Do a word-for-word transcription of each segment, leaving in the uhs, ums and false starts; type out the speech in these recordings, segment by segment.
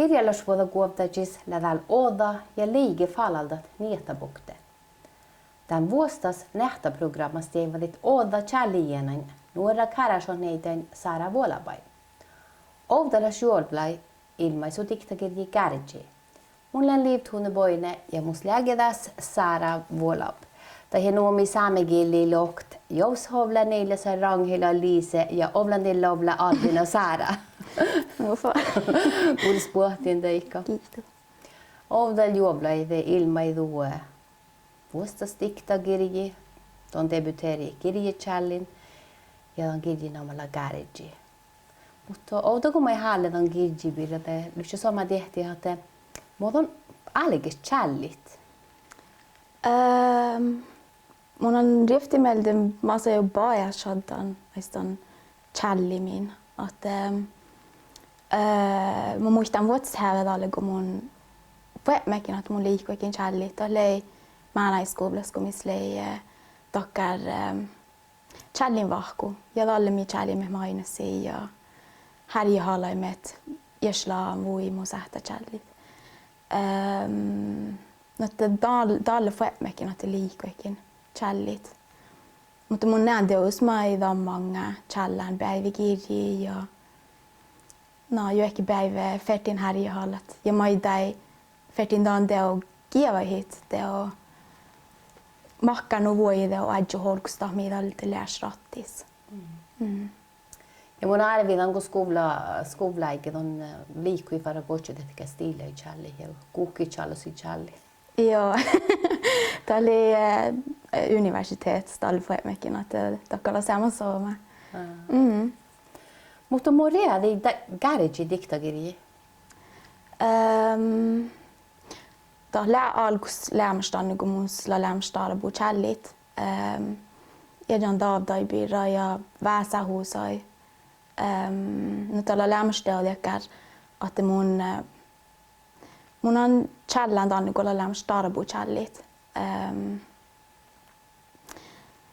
Girjjálašvuođaguovddážis lea dál ođđa ja liige fállaldat nietabukte. Dán vuosttaš neahttaprográmmas deaivvadit ođđa čállijineain nuorra Kárášjohkái nieiddain Sára Vuolábai. Ovdalaš juovlai ilmaisu diktagirji Gárži. Mun lean Liv Tune Boine ja mus leage das Sára Vuoláp. Dahje nu mii sámegillii lohkat: Jovssehovlá Nillasai Ragnhilda Lise ja ovllándilla ovllá Albina Sára. Mu fa- Vuos boahtin deike. Giitu. Ovdal juovlai de ilmaidu vuosttaš diktagirji, don debutterii Girječállin ja dan girjji namma lea Gárži. Muhto ovdal go moai hálle dan girjji birra, de livččii somá diehtit ahte mo don álgit čállit? Ehm, mun lean rievtti mielde, mas lea bajásšaddan aistan čállimin. Ahte, ehm, eh, mun muittán vuosttaš heavet dalle go mun fuobmášin ahte mun liikojin čállit, dat lei mánáidskuvllas go mis lei, eh, dakkár, ehm, čállinvahku. Ja dalle mii čáliimet Máinnasii ja hárjehalaimet ieš lea hui mo sáhttá čállit. Ehm, nu ahte dal-, dalle fuobmášin ahte liikojin čállit. Muhto mun lean dieđus maid dan maŋŋá čállán beaivegirjji ja, na, juohke beaivve ferten hárjehalat ja maiddái ferten dan dego geavahit dego makkár nu vuoi dego oažžut olggos dat mii dalle lea šattis. Mm. Ja mun árvidan go skuvla-, skuvlaáiggi don, eh, liikojit várra goassege dego stillaid čállit ja guhkit čállosaid čállit. Joo. Dat lei, eh, universitehtas dalle fuobmášin ahte dat gal lea seamma somá. Aa. Mm. Muhto mo rievii da-, Gárži diktagirjji? Ehm, dat lea álggus leamaš dan go mus lea leamaš dárbu čállit. Ehm, iežan dávddaid birra ja vásáhusaid. Ehm, nu dat lea leamaš dego dakkár ahte mun, eh, mun lean čállán dan go lea leamaš dárbu čállit. Ehm,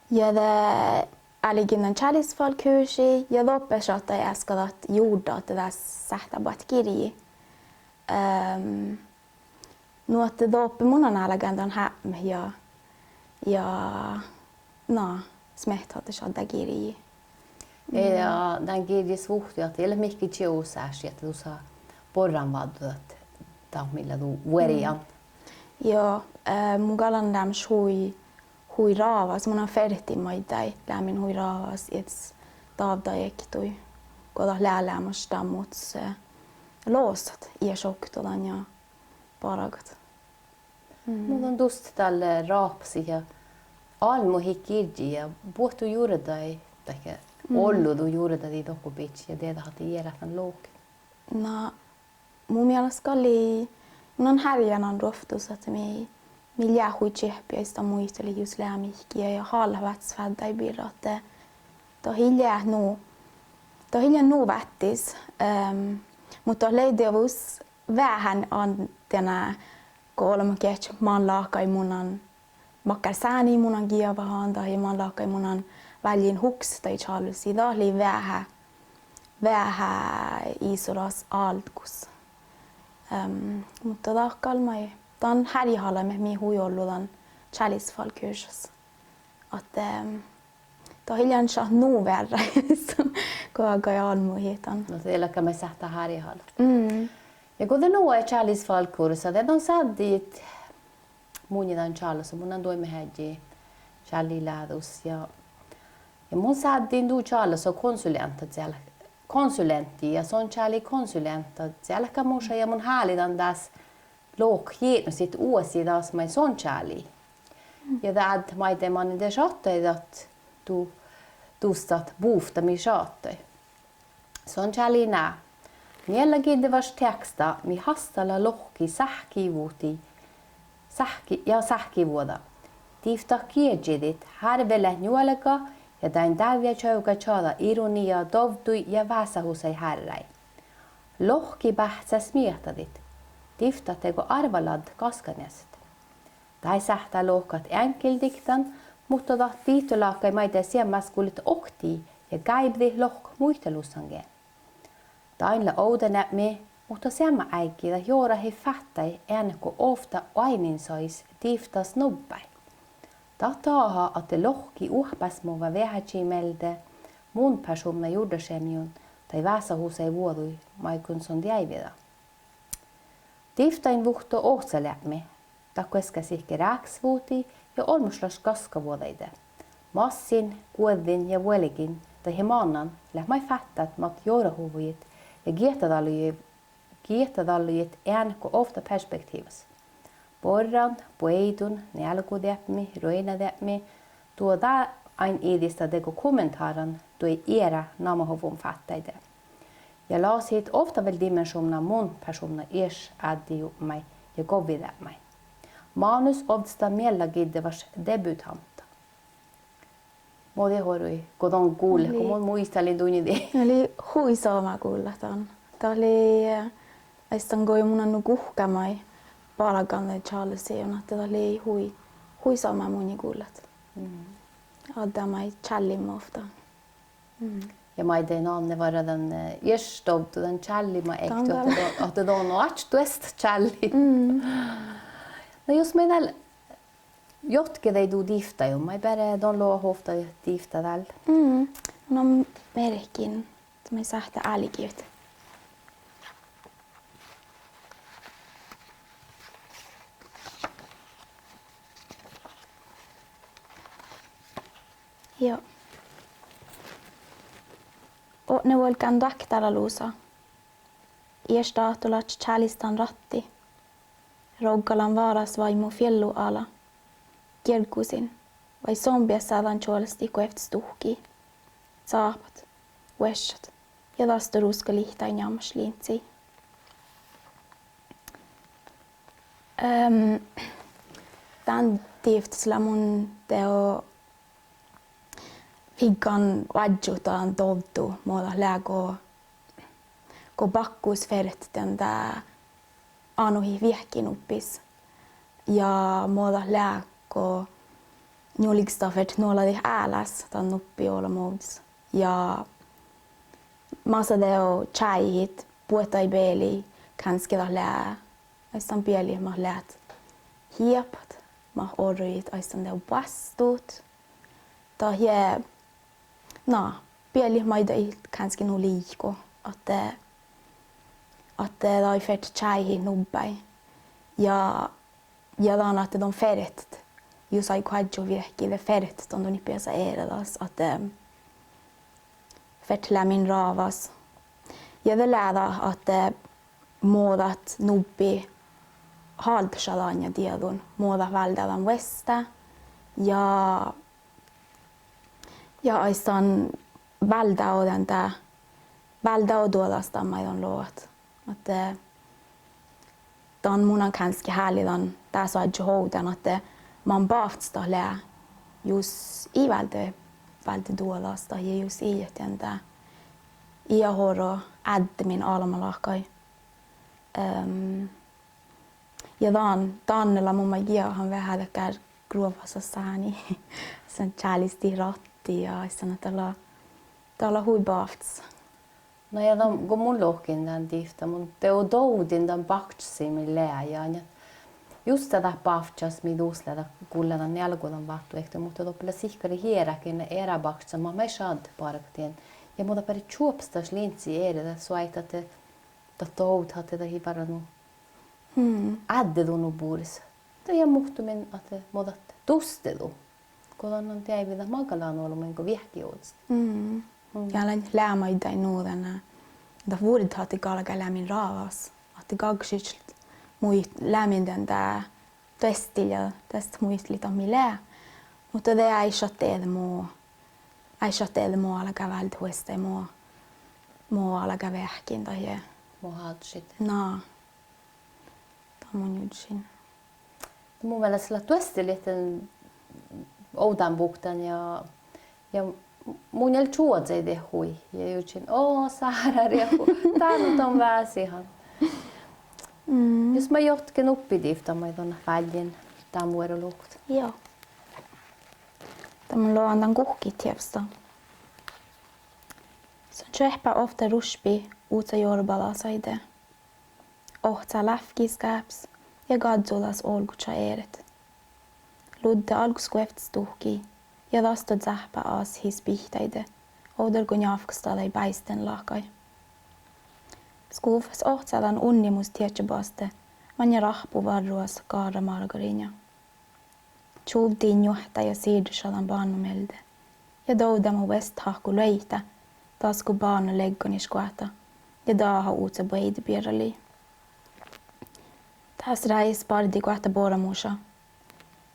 ja de álgen dan čálesfalkursi ja doppe šattai easka dat jurda ahte dás sáhttá boahtit girji. Ehm, nu ahte doppe mun lean álgán dan hápmet ja, ja, na, smiehttat ahte šaddá girji. Ja dan girjjis vuhtii ahte ii leat mihkkege čiusášit ahte dusa borranváddo dat, dat mii lea du vuorján. Joo, eh, mun gal lean leamaš hui, hui rávas, mun lean ferten maiddái leamen hui rávas iežas dávddaid ektui go dat lea leamaš dan mus, eh, lossat ieš okta dan ja bargat. Mun lean dutnje dalle ráhpasit ja álbmohit girjji ja buot du jurdašit, dahje ollu du jurdadit dohko bidjat ja dieđát ahte jearát dan lohket? Na, mu mielas gal lei, mun lean hárján dan ruovttus ahte mii, mii lea hui čeahppi aistan muitalit jus leamihkii ja hálat váttisváddáid birra ahte dat ii leat nu, dat ii leat nu váttis, ehm, muhto dat lei dieđus veahá addena go olbmot geahččat man láhkai mun lean, makkár sániid mun lean geavahan dahje man láhkai mun lean válljen hukset daid čállusiid, dat lei veahá, veahá isoras álggus. Ehm, muhto dat gal maid dan hárjehalaimet mii hui ollu dan čálesfalkurssas. Ahte, ehm, dat ii lean šat nu vearrái go galggai álbmohit dan. No de leat gal maid sáhttá hárjehalat. Mm. Ja go de nu čálesfalkursa, de don sáddejit munnje dan čállosa, mun lean duoimmaheaddji čálliládus ja, ja mun sádden du čállosa konsuleantta deal-, konsuleantti ja son čálii konsuleantta dealkkámuša ja mun háliidan dás lohkat jitnosit oasi das maid son čálii. Ja de áddet maiddái manne de šattai dat du-, dus dat buvtta mii šattai. Son čálii ná: Miella giddevaš teaksta mii hastala lohkii sáhkivudii, sáhki-, ja sáhkivuođa. Divttat giežžedit, hárve leat njuolga ja dain dávjá čoavgá čađa ironii, dovdduid ja vásáhusaid hárráid. Lohkii báhcá smiehtadit. Divttat dego árvaladdat gaskaneaset. Dái sáhttá lohkat eaŋkkeldiktan, muhto dat dihtoláhkai maiddái seammás gullet oktii ja gáibedit lohkat muitalusangii. Dain lea ovdáneapmi Muhto seamma áiggi dat jorahii fáttai eanet go ovtta oaidnin sajis divtta snubbái. Dat daha ahte lohkii oahpásmuvva veahážii mielde mun persovnna jurdašeamjun daid vásáhusai vuođuid maid go son deaivida. Divttain vuhtto ohcaleapmi, dat guoská sihke ráksvuhtii ja olmmošlaš gaskavuođaide. Massin, guođđin ja vuolgin dahje mannan leat maid fáttát mat jorahuvvojit ja giehtadallojit, giehtadallojit eanet go ovtta perspektiivvas. Borran, buoidun, njealgodeapmi, ruoiginadeapmi, duo dá ain iđista dego kommentáran duoid eará namahuvvon fáttáide. Ja lasihit ovtta vel dimenšuvnna mun persovnna ieš áddejupmái ja govvideapmái. Manus ovddastan miella giddevaš debutánta. Mo dieđát orui go don gullet, go mun muitalin duinna dii? Lei hui somá gullat dan. Dat lei, eh, aistan go mun lean nu guhkán maid bargan daid čálosiid, ahte dat lei hui, hui somá munnje gullat. Addá maid čállima ovtta. Ja maiddái nanne várra dan, eh, ieš dovddu dan čállima ektui, ahte don, ahte don oaččut duostat čállit. Na jus maid dál johtigeaddit divttajit, maid beare don loga ovtta divtta dál. Na merkin, dat maid sáhttá álgit. Juo. Odne vuolggán doaktára lusa. Ieš dáhtolaččat čálistan ráddi. Roggalan várasvaimmu fiellu ala. Gierggusin vai son beassá dan čuolestit go evttes duhkii, cáppat, vuoššat ja dasto ruska lihttái njámmašlinsii. Ehm, dán divttas lea mun dego figgan oažžut dan dovddu mo dat lea go, go bakkus fertet dan dá anuhit veahkkin nuppis. Ja mo dat lea go njulgesat fertet nuoladit állás dan nuppi olbmuvuhtas. Ja masa dego čájehit, buot daid bealiid, gánske dat lea, aistan bealiid mat leat hiepat, mat orrujit aistan dego boastut. Dahje, na, bealiid maid daid gánske nu liiko, ahte, ahte daid fertet čájehit nubbái. Ja, ja dan ahte don fertet, jus áiggut oažžut veahkki, de fertet don dunnit beasa eret das, ahte fertet leat min rávas. Ja de lea dat ahte mo dat nubbi hálddaša dainna dieđun, mo dat váldá dan vuostá. Ja, ja aistan váldá dan dá, váldá duođas dan maid don logat. Ahte dan mun lean gánske háliidan dás oažžut ovdán ahte man bávttas dat lea jus ii válde, válde duođas dahje jus ii ahte dan dá, ii oro áddemin almmalahkái. Ehm, ja dan, danne lea mun maid geahan veahá dakkár gruovvasat sáni. Son čálistit ráddi ja aistan ahte dat lea, dat lea hui bávttas. Na ja dan go mun lohken dan divtta, mun dego dovden dan bakčasiid mii lea ja, ja juste dat bávččas mii dus lea dat gullan dan njealggodanváttu ektui, muhto doppe lea sihkkarit earát, eará bakčat mat maid šaddet bargat dien. Ja mo dat beare čuopstaš linsii eret, dat soaitá ahte dat dovdet ahte dat ii várra nu áddedu nu bures. Dat ja muhtumin ahte mo dat dustedu. Go dan deaivi dat maŋŋá lean olbmuin go veahkki ovdast. Ja lean leamaid dain nu dan, dat vurdet ahte galgá leamin rávas, ahte galggašiččat muit-, leamin dan dá duostil ja duostit muitalit dat mii lea. Muhto de áššat dieđe mo, áššat dieđe mo galgá váldet vuostáid mo, mo galgá veahkkin dahje. Mo hálddašit. Na. Dan mun jurddašin. Mu mielas leat duostilihten ovdánbuktan ja, ja mun vel čuođain dieid hui ja jurddašin: O, sára rievvu, dán don vásihan. Jus maid johtigeaddit nuppi divtta maid don válljen dán vuorulogut. Juo. Dan mun logan dan guhkit dievsta. Son čuohppá ovtta rušppi uhca jorbadasaide. Ohcá lávkkis gápes ja gazzulas olggoča eret. Ludde álggos guovttas duhkii ja dasto cáhpá asahis bihtáide, ovdal go njávkastallai báisttenlahkái. Skuvvas ohcá dan unnimus tieža baste, maŋŋá rahpu várrugas garra margariinna. Čuvdii njuohtá ja sirddaša dan bánnui mielde ja dovdá mo vuosttahkku luoitá, dasgo bána leggonišgoahtá ja daha uvssa buoidebierralii. Dás rájes barddigoahtá borramuša.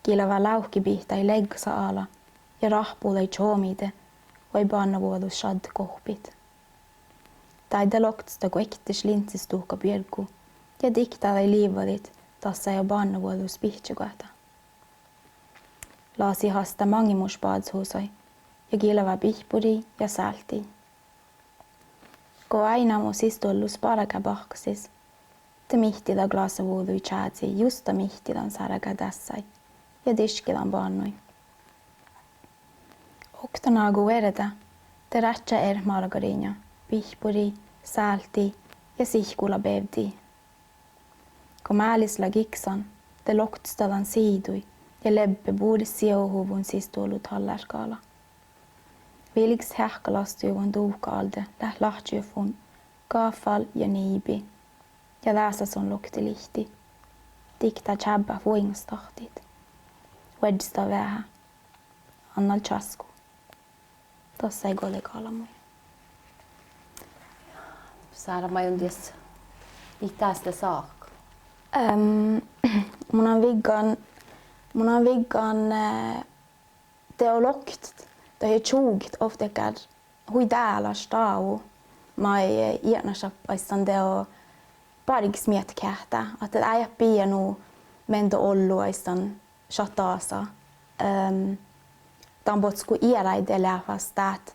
Gilvá lávkibihtáid leggasa ala ja rahpudai čomiide, vai bánnavuođus šaddet gohppit. Dáidá lokta guokte šlincestuhka bierggu ja diktá daid livvadit, dassá jo bánnavuođus bihččegoahtá. Lasi hastá maŋimuš bázehusai ja gilvá bihpuriid ja sálttiid. Go áinna mo sisdoallu bargá báhkasis, de mihtti dá glásavuđuid čázi, juste mihtti dan sárgá dássái ja diške dan bánnui. Okta nago vuordá, de rádjá eret margariinna, bihpuriid, sálttiid ja sihkkula bevdii. Go mális lea giksan, de loktasta dan siidui ja lebbe bures siehuhuvvon sisdoallu tallárka ala. Vilges heahkkalastujuvvon duvkka alde leat lahččojuvvon gáffal ja niibi. Ja dása son lokte lihtti. Diktá čábbát vuoiŋŋastahtit. Vuorddistá veahá. Annal časku. Dassái go de galmui. Sára maid don dies, it dás lea sáhka? Ehm, mun lean viggan, mun lean viggan, eh, dego loktet dahje čuget ovtta dakkár hui dála stávu maid, eh, eatnašat aistan dego bargis miehtá keahttá ahte eai bijat nu mielde ollu aistan šat dasa. Ehm, dan bohcco earáide lea fas dát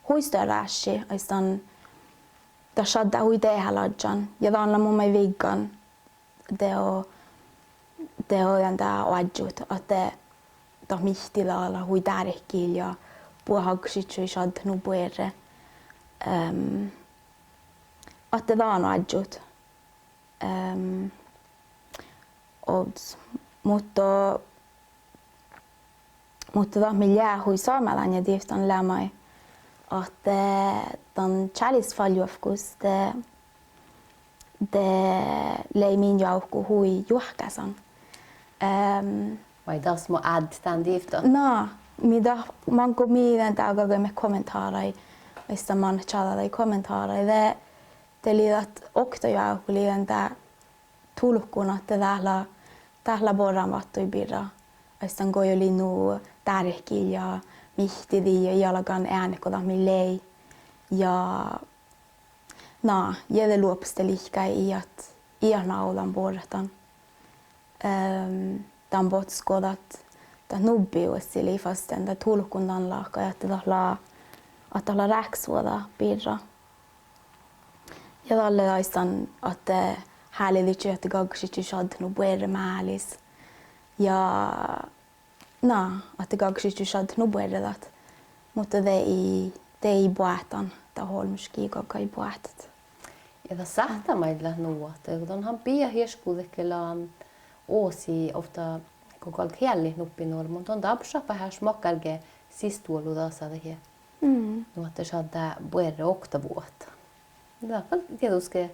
hui stuorra ášši aistan dat šaddá hui dehálažžan ja dan lea mu miel viggan dego, dego dan dá oažžut ahte dat mihtti dá lea hui dárkil ja buot áiggi šaddat nu buorre. Ehm, ahte dan oažžut. Ehm, ovddas. Muhto, muhto dat mii lea hui somá dán dihte dan lea maid ahte dan čálesvallajuovkkus de, de lei min joavku hui juohkásan. Ehm, Vai das mo áddet dán dihte dan? Na, mii dat, man go mii dan dá galggaime kommentáraid, aistan mannat čađa daid kommentáraid de, de lei dat okta joavku lei dan dá tulkun ahte dát lea, dát lea borranváttuid birra. Aistan go ii lean nu dárkil ja mihtti dii ja galggan eanet go dat mii lei. Ja na, ja de loahpas de lihkái ii, ii nagodan borrat dan. Ehm, dan bohcco dat, dat nubbi vuossi lei fas dan dá tulkun dan láhkai ahte dat lea, ahte dat lea ráksevuođa birra. Ja dalle aistan ahte háliidivččii ahte galggašeaddji šaddat nu buorre mális. Ja na, ahte galggašeaddji šaddat nu buorre dat. Muhto de ii, de ii boahtán, dat olmmoš gii galggai boahtát. Ja dat sáhttá maid leat nu ahte don han bijat iešguđet ge leat oasi ovtta go galgat eallit nubbi noađe, don dárbbašeappot veaháš makkárge sisdoallu dasa dahje. Mm. Nu ahte šaddá buorre oktavuohta. Dat gal dieđusge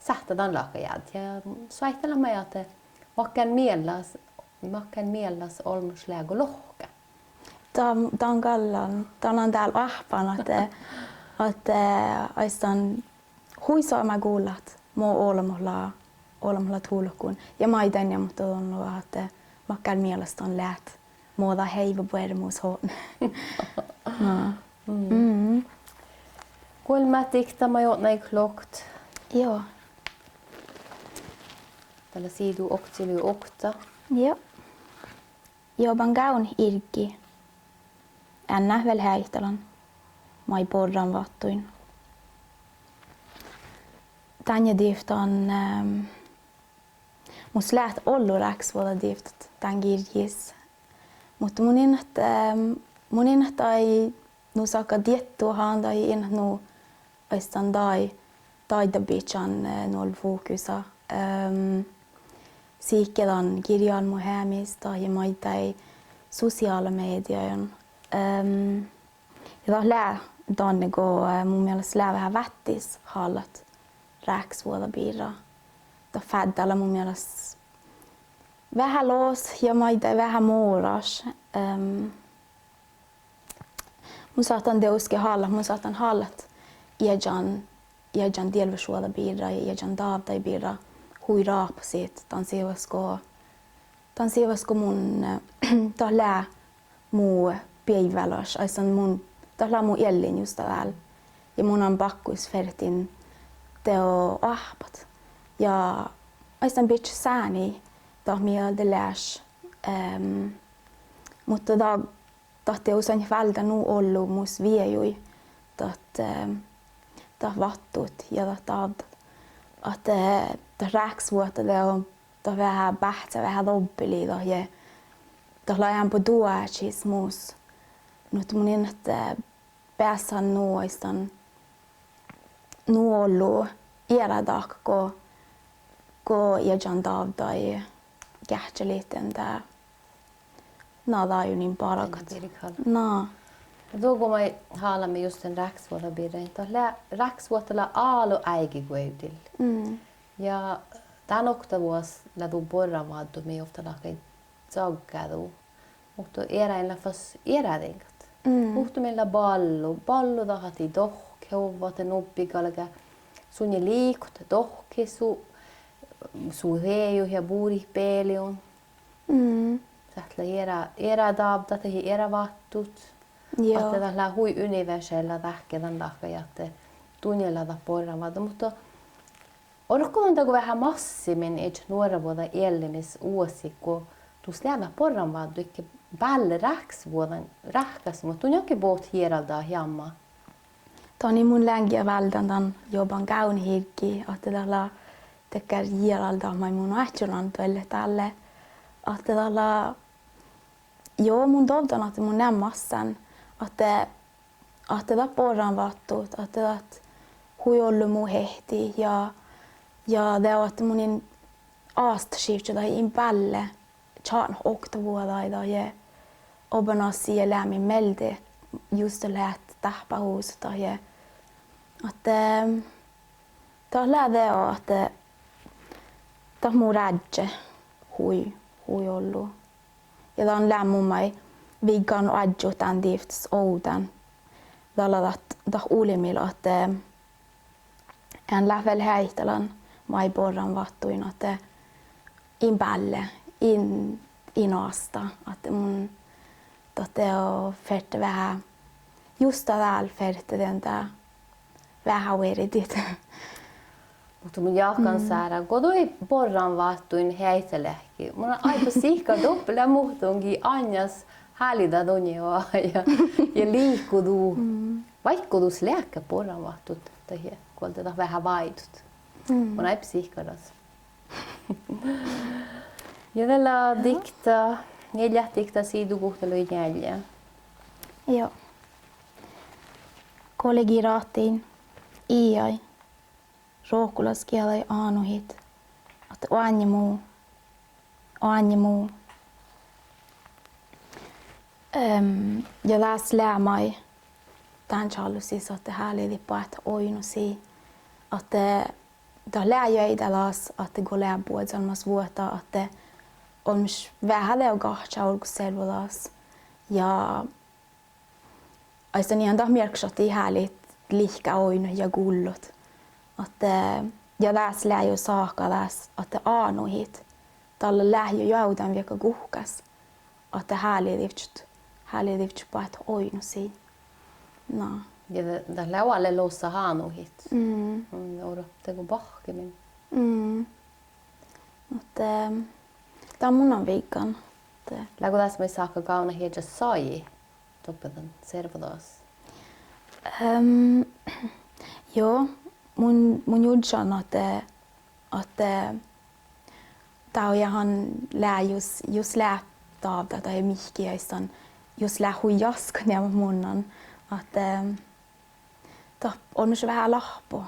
sáhttá dan láhkai áddet ja soaittá leat maid ahte makkár mielas, makkár mielas olmmoš leago lohká. Dan, dan galggan, dan lean dál oahppan ahte, ahte aistan hui somá gullat mo olbmot lea, olbmot lea tulkun. Ja maiddái, muhto don ahte makkár mielas don leat mo dat heive buoremus otne. Na. Mm. Guolmmát dikta maid odne okta logu. Juo. Dat lea siiddu oktilu okta. Juo. Juoba gávdnat irggi. Eanet vel heaitalan maid borranváttuin. Dán dihte dan, ehm, mus leat ollu ráksevuođa dihte dan girjjis. Muhto mun in ahte, ehm, mun in ahte daid nu sáhka diettuhan dahje in ahte nu aistan daid, daidda bidjan, eh, nu ollu fokusa. ehm, sihke dan girjálbmoheamis dahje maiddái sosiála mediain. Ehm, ja dat lea danne go, eh, mu mielas lea veahá váttis hálat ráhkasvuođa birra. Dat fáddá mu mielas veahá logas ja maiddái veahá moraš. Ehm, mun sáhtán dieđusge hálat, mun sáhtán hálat iežan, iežan dealvvašvuođa birra ja iežan dávdái birra hui ráhpasit dan sivvas go, dan sivvas go mun, eh, dat lea mu beaivválaš, aissan mun, dat lea mu eallin justa dál. Ja mun lean bakkus fertet dego oahppat. Ja aissan bidjat sáni dat mii de leat, ehm, muhto dat, dat dieđus ain váldá nu ollu mus viejuid, dat, ehm, dat váttut ja dat dávdat. Ahte, eh, dat ráhkasvuohta dego dat veahá báhcá veahá dobbelii dat ja dat lea eambbo duožis mus. Nu ahte mun in ahte beasan nu aistan nu ollu eará dahkat go, go iežan dávdái geahččalit dan dá. Na, dat ii lean bargat. Na. Dego moai háliidit just dan ráhkasvuohta birra, dat lea, ráhkasvuohta lea álo áigeguovdil. Mm. Ja dán oktavuođas lea du borranváddu mii ovtta láhkai čaggádu. Muhto earáin lea fas earádigat. Mm. Muhto mii lea ballu, ballu dat ahte dohkkehovvat, ahte nubbi galgá, su nie liikot dohkket, su, su heajut ja burit bealiin. Mm. Dat lea eará, eará dávdat ja eará váttut. Joo. Ahte dat lea hui universella dahke dan láhkai ahte dunnje lea dat borranváddu. Muhto orrut go don dego veahá massimin iežat nuorravuođa eallimis oassi go dus lea dat borranvádduidda bálle ráhkasvuođain ráhkastit, muhto don ii bohtet earaldat jamma. Danin mun lean ge váldán dan joban gávdnahirggi, ahte dat lea dakkár earaldat maid mun oaččun doallat dalle. Ahte dat lea, jo, mun dovddan ahte mun lean massán, ahte, ahte dat borranváttu, ahte dat hui ollu mu hehttit ja, ja de ahte mun in ástašivčča dahje in bálle čatnat oktavuođaid dahje obanas ja leamen mielde just dat leat dáhpáhuvvas dahje. Ahte dat lea de ahte dat mu ráddjá hui, hui ollu. Ja dan lean mun maid viggan oažžut dán divttes ovdán. Dat lea dat, dat ulbmil ahte ean leat vel heaitalan maid borranváttuin ahte in bálle, in, in ásta, ahte mun, dat dego ferte veahá, just dat dál ferte dien dá veahá verdit. Muhto mun jáhkán sárá go dii borranváttuin heaitaletki. Mun áibbas sihkar doppe lea muhtun gii áinnas háliida dunnje ja, ja liiko du. Mm. Vaikko dus leat borranváttu dahje guolde dat veahá váidut. Mm. Mun áibbas sihkar das. Ja de lea dikta, njeallje dikta siiddu guhttalogi njeallje. Joo. Goalgirahtin, iđai, rohkolaskieđai ánuhit, ahte oainne mu, oainne mu. Ehm, ja dás lea maid dán čállosis ahte háliidit boahtit oidnosii, ahte dat lea juoidá das ahte go lea buođalmmasvuohta ahte olmmoš veahá dego gahččá olggos servodagas. Ja aistan ii han dat mearkkaš ahte ii háliidit lihkká oidno ja gullot. Ahte, ja dás lea juo sáhka dás ahte ánuhit dalle lea juo joavdán viehka guhkás. Ahte háliidivččat, háliidivččat boahtit oidnosii. Na. Ja de-, dat lea oalle lossat ánuhit. Mm. Mm, oro dego bahkemin. Mm. Muhto, eh, dan mun lean viggan. De leago dás maid sáhka gávdnat iežas sajis doppe dan servodagas? Ehm, joo, mun, mun jurddašan ahte, ahte dávjá han lea jus, jus leat dávdat dahje mihkkege aistan, jus leat hui jaskka niebmat munnan, ahte, ehm, dat olmmoš veahá láhppo,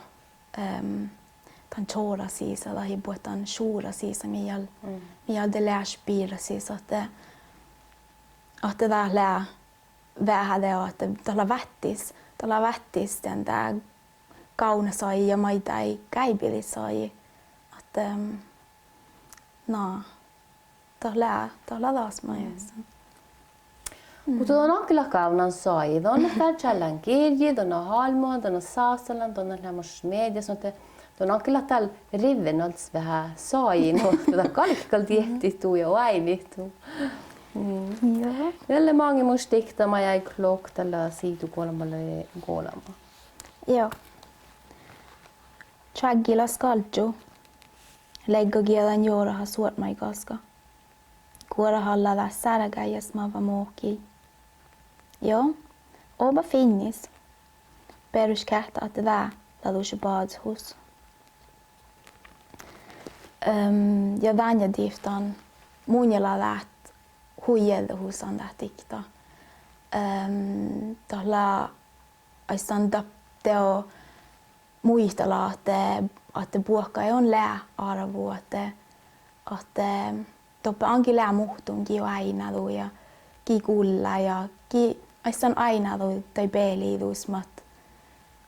ehm, dan čorasis dahje buot dan šurasis mii, mii de leat birrasis ahte, ahte dat lea veahá dego ahte dat lea váttis, dat lea váttis dien dá gávdnasaji ja maiddái gáibilit saji. Ahte, na, dat lea, dat lea das maid. Muhto don aŋkke leat gávdnan saji, don leat dál čállán girji, don leat álbmogan, don leat sástalan, don leat leamaš medias, nu ahte don aŋkke leat dál rivven olddas veahá saji, nu ahte dat galget gal diehtit du ja oaidnit du. Mm. Ja lea maŋimuš dikta maid áiggut lohkat dalle siiddu golbmale golbma. Juo. Čoaggi lea skálddu. Leigga gieđan joraha suorpmaid gaskka. Guorahallat sárgái ja smávva mohkii. Juo, oba fiinnis. Beroš keahttá ahte dá lea dušše bázehus. Ehm, ja dan ja divttan munnje lea dát hui iežahusan dát dikta. Ehm, dat lea aistan dat dego muitala ahte, ahte buohkaid on leat árvu ahte, ahte doppe aŋkke lea muhtun gii oaidná du ja gii gullá ja gii aistan oaidná du daid bealliid dus mat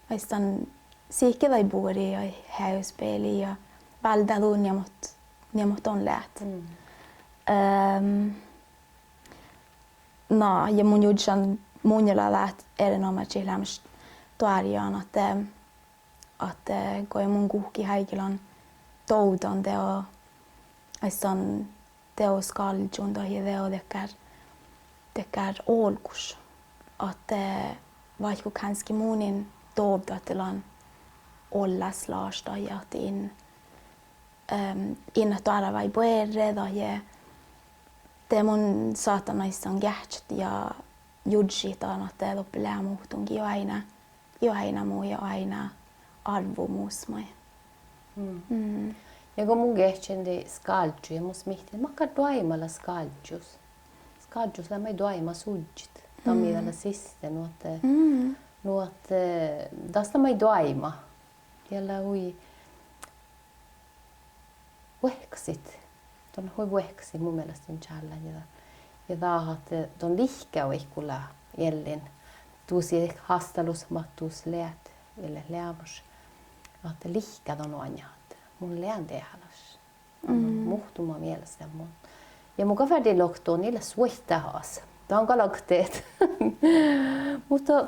aistan sihke daid buriid ja heajes bealliid ja váldá du nie mat, nie mat don leat. Ehm, na, ja mun jurddašan munnje lea dát erenoamážit leamaš doarjjain ahte, ahte go mun guhkkin áiggi lean dovdan dego, aistan dego skáldduin dahje dego dakkár, dakkár olggus. Ahte vaikko gánske mun in dovdda ahte lean ollás laš dahje ahte in, ehm, in leat doarvái buorre dahje de mun sáhtán aistan geahččat ja jurddašit dan ahte doppe lea muhtun gii oaidná, gii oaidná mu ja oaidná árvvu mus maid. Mm. Ja go mun geahččen dii skáldduid, mus mihtten makkár doaibma lea skáldus. Skáldus lea maid doaibma suddjet. Dan mii dat lea siste, nu ahte, nu ahte, eh, das lea maid doaibma. Ja lea hui vuohkkasit. Don hui vuohkkasit mu mielas dan čállán ja, ja dat ahte don lihkká vaikko lea eallin. Dus ii hástalusa mat dus leat, ii leat leamaš. Ahte lihkká don oažžut ahte mun lean dehálaš. Muhtumat mielas leat mun. Ja mun gal ferten lohkat don ii leat suoittáhas. Dan galget. Muhto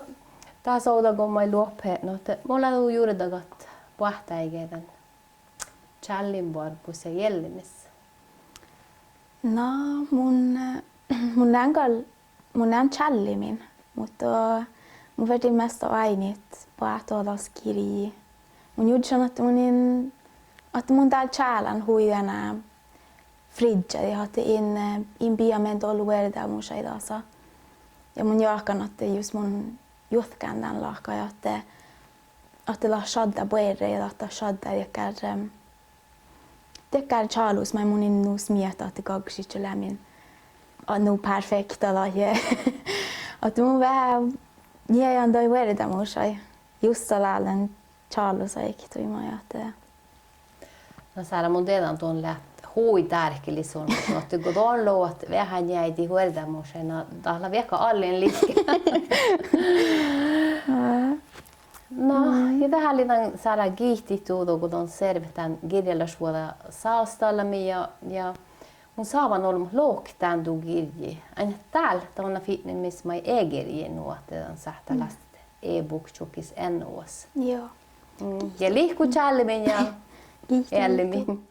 dás ovdal go moai loahpas, nu ahte mun lean du jurdagat boahtá áigi dan čállinbarggus ja eallimis. Na, mun, mun lean gal, mun lean čállimin, muhto mun ferten measta oaidnit boahtá das girji. Mun jurddašan ahte mun in, ahte mun dál čálán hui dego friddjadit ahte in, in bijai dolu vuordámušaid dasa. Ja mun jáhkán ahte jus mun juotkán dan láhkai ahte, ahte dat šaddá buorre ja dat, dat šaddá dakkár, dakkár čálus maid mun in nu smiehtán ahte galggašidje leamen, a, nu perfekta dahje. Ahte mun veahá njeajan daid vuordámušaid. Justa dál dan čálusaid, ahte hui maid ahte Na, sárra mun dieđán don leat hui dárkelis olmmoš, nu ahte go don lohkat veahá njeaidit vuordámušaid, na dat lea viehka allin lihkká. Na, ja de háliidan sárra giitit duhto go don servet dan girjalašvuođa sástallamiin ja, ja mun sávan olbmot lohket dán du girjji. Ain dál, dat lea fitnemis maid e-girji, nu ahte dan sáhttá lasta e-bok čuokkis N O-s. Juo. Mm, ja lihkku čállimin ja eallimin.